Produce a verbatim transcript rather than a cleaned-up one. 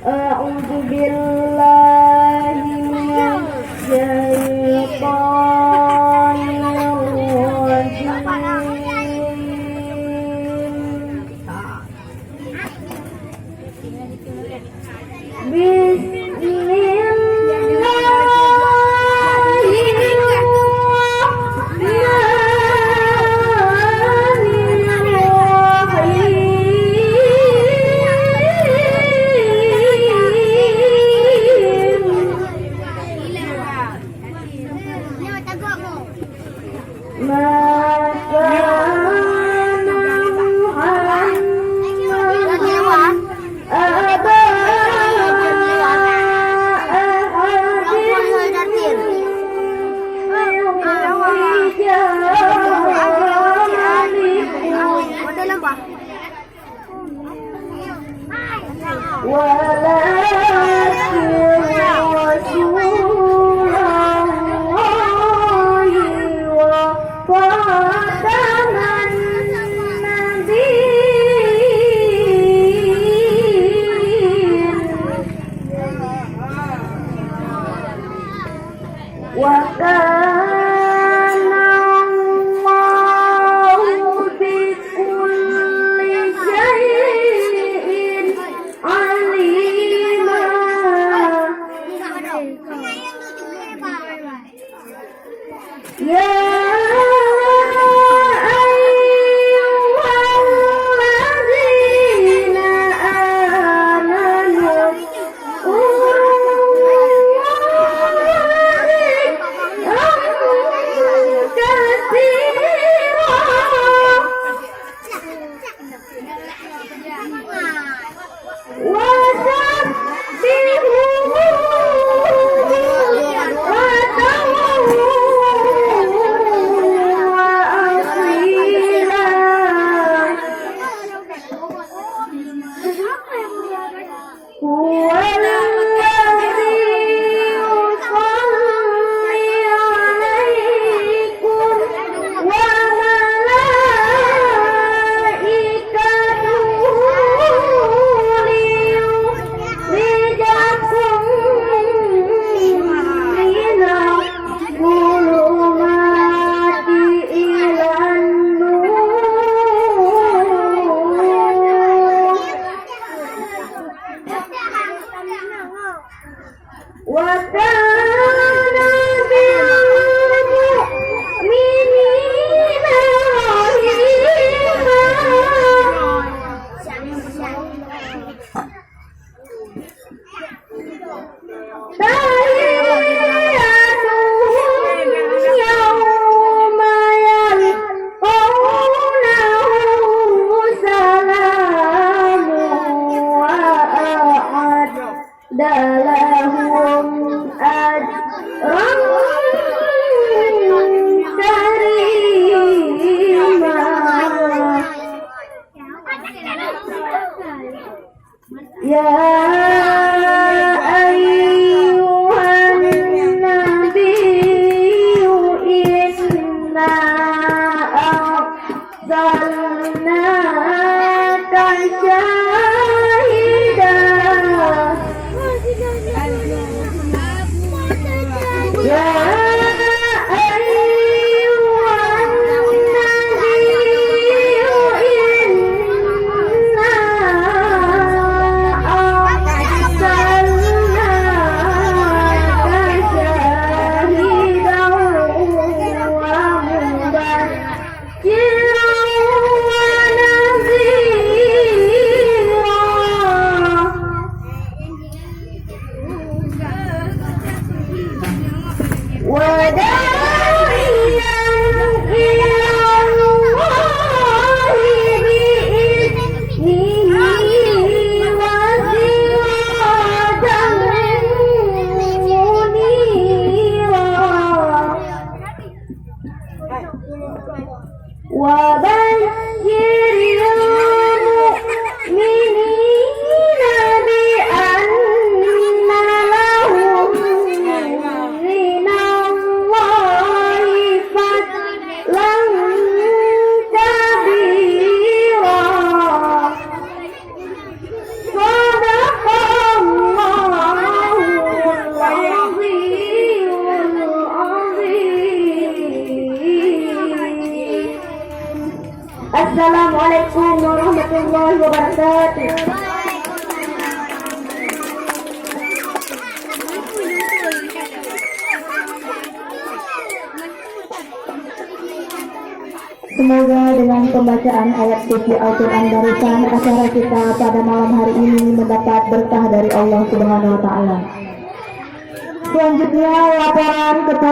أعوذ بالله من الشيطان الرجيم. بسم الله الرحمن الرحيم. ما كان محمد أبا أحد من رجالكم ولكن رسول الله وخاتم النبيين. وكان الله بكل شيء عليما. يا أيها الذين آمنوا اذكروا الله ذكرا كثيرا. وسبحوه بكرة وأصيلا. هو الذي يصلي عليكم وملائكته ليخرجكم من الظلمات إلى النور. وكان بالمؤمنين رحيما. تحيتهم يوم يلقونه سلام وأعد لهم أجرا كريما. يا أيها النبي إنا أرسلناك شاهدا. يا أيها النبي إنا أرسلناك Assalamualaikum warahmatullahi wabarakatuh. Semoga dengan pembacaan ayat suci Al-Quran barusan, acara kita pada malam hari ini mendapat berkah dari Allah Subhanahu wa Ta'ala. Selanjutnya, laporan kepada